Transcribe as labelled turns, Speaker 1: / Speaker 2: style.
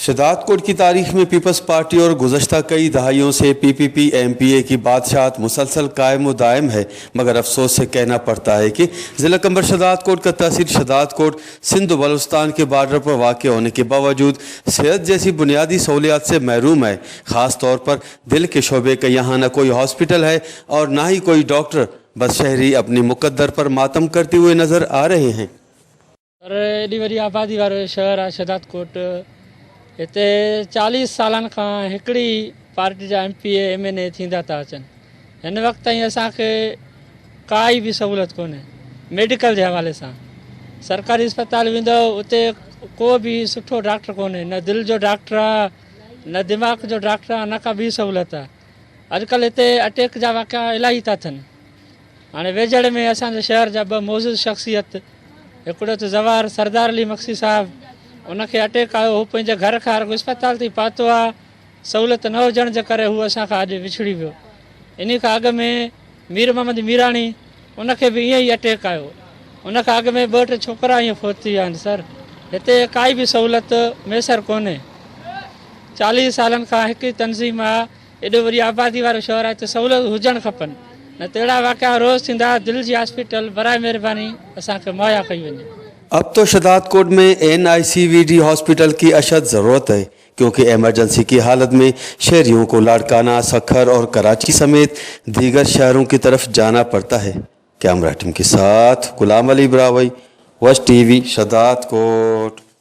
Speaker 1: शदातकोट की तारीख में पीपल्स पार्टी और गुज़श्ता कई दहाइयों से P P P M P A की बादशाहत मुसलसल कायम व दायम है, मगर अफसोस से कहना पड़ता है कि ज़िला कंबर शदातकोट का तहसील शदातकोट सिंध बलूचिस्तान के बॉर्डर पर वाक़ होने के बावजूद सेहत जैसी बुनियादी सहूलियात से महरूम है। ख़ास तौर पर दिल के शोबे का यहाँ न कोई हॉस्पिटल है और न ही कोई डॉक्टर। बस शहरी अपनी मुकद्दर पर मातम करते हुए नज़र आ रहे हैं।
Speaker 2: پر ايڏي وڏي آبادي وارو شهر آهي شهدادڪوٽ، هتي چاليهه سالن کان هڪڙي پارٽي جا M P A M N A ٿيندا ٿا اچن، هن وقت تائين اسان کي ڪائي به سهولت ڪونهي ميڊيڪل جي حوالي سان. سرڪاري اسپتال ويندو اتي ڪو به سٺو ڊاڪٽر ڪونهي، نه دل جو ڊاڪٽر آهي نه دماغ جو ڊاڪٽر آهي نه ڪا ٻي سهولت آهي. اڄڪلهه هتي اٽيڪ جا واقعا الاهي ٿا ٿين. هاڻي ويجهڙ ۾ اسان جي شهر جا ٻه معزز شخصيت، هڪڙو ته زوار سردار علي مگسي صاحب، ان کي اٽيڪ آيو، هو پنهنجي گهر کان رڳو اسپتال تائين پهتو آ، سهولت نه هجڻ جي ڪري هو اسان کان اڄ وڇڙي ويو. انهي کان اڳ ۾ مير محمد ميراڻي، ان کي به ائين ئي اٽيڪ آيو. ان کان اڳ ۾ ٻه ٽي ڇوڪرا ائين فوت ٿي ويا آهن. سر هتي ڪائي به سهولت ميسر ڪونهي. 40 سالن کان هڪ ئي تنظيم آ. ايڏو وڏي آبادي وارو شهر آهي ته سهولت هجڻ کپن نه ته اهڙا واقعا روز ٿيندا. دل جي هاسپيٽل براء مهرباني اسان کي مهيا ڪئي وڃي.
Speaker 1: اب تو Shahdadkot ۾ N I C V D hospital ڪي اشد ضرورت ھي ڪيونڪه ايمرجنسي ڪي حالت ۾ شھريون ڪو لاڙڪانا، سکر اور ڪراچي سميت ديگر شھرون ڪي طرف جانا پڙتا ھي. ڪيمرا ٽيم ڪي ساٿ غلام علي براھوئي، وش ٽي وي، شھدادڪوٽ.